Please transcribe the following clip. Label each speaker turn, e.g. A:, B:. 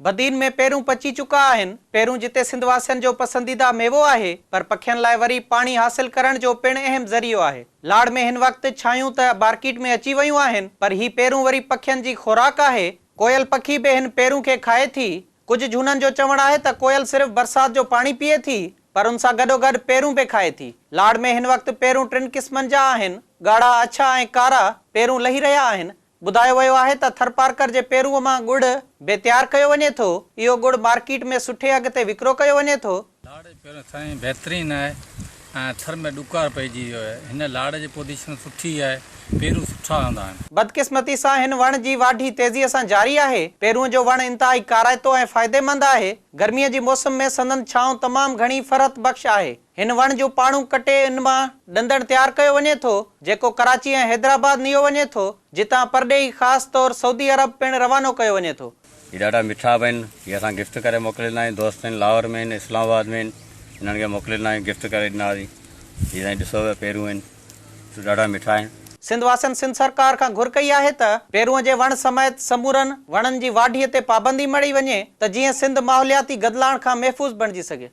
A: بدين ۾ پيرون پچي چڪا آهن. پيرون جتي سنڌ واسين جو پسنديده ميوو آهي، پر پکين لاء وري پاڻي حاصل ڪرڻ جو پڻ اهم ذريعو آهي. لاڙ ۾ هن وقت ڇانيون ته مارڪيٽ ۾ اچي ويون آهن، پر هي پيرون وري پکين جي خوراڪ آهي. ڪوئل پکي به هن پيرون کي کائي ٿي. ڪجهه جهونن جو چوڻ آهي ته ڪوئل صرف برسات جو پاڻي پيئي ٿي، پر ان سان گڏوگڏ پيرون به کائي ٿي. لاڙ ۾ هن وقت پيرون ٽن قسمن جا آهن، ڳاڙها، اڇا ۽ ڪارا پيرون لهي رهيا آهن. ٻڌايو ويو آهي ته ٿرپارڪر جي پيرونء مان ڳڙ به تيار ڪيو وڃي ٿو، اهو ڳڙ مارڪيٽ ۾ سٺي اگهه تي وڪرو ڪيو وڃي ٿو.
B: لاڙ جي پيرون سائين بهترين آهي ۽ ٿر ۾ ڏڪار پئجي ويو آهي هن لاڙ جي پوزيشن سٺي آهي پيرون سٺا هوندا آهن.
A: بدقسمتي سان هن وڻ جي واڍي تيزيء سان جاري آهي. پيرونء جو وڻ انتهائي ڪارائتو ۽ فائديمند آهي. گرميء جي موسم ۾ سندن ڇانو تمام گهڻي فرحت بخش آهي. هن وڻ جون پاڙون ڪٽي ان مان ڏندڻ تيار ڪيو وڃي ٿو، جيڪو ڪراچي ۽ حيدرآباد نيو وڃي ٿو، جتان پرڏيهي خاص طور سعودي عرب پڻ روانو ڪيو وڃي ٿو.
C: هي ڏاڍا مٺا به آهن. هي اسان گفٽ ڪري موڪليندا آهيون. دوست آهن لاهور ۾ آهن اسلام آباد ۾ آهن انهن کي موڪليندا آهيون گفٽ ڪري ڏنا هئاسين. هي سائين ڏسو پيا پيرون آهن ڏاڍا مٺا آهن.
A: سنڌ واسين سنڌ سرڪار کان گهر ڪئي آهي ته پيرونء جي وڻ سميت سمورن وڻن جي واڍيء تي پابندي مڙهي وڃي ته جيئن سنڌ ماحولياتي گدلاڻ کان محفوظ بڻجي سگهي.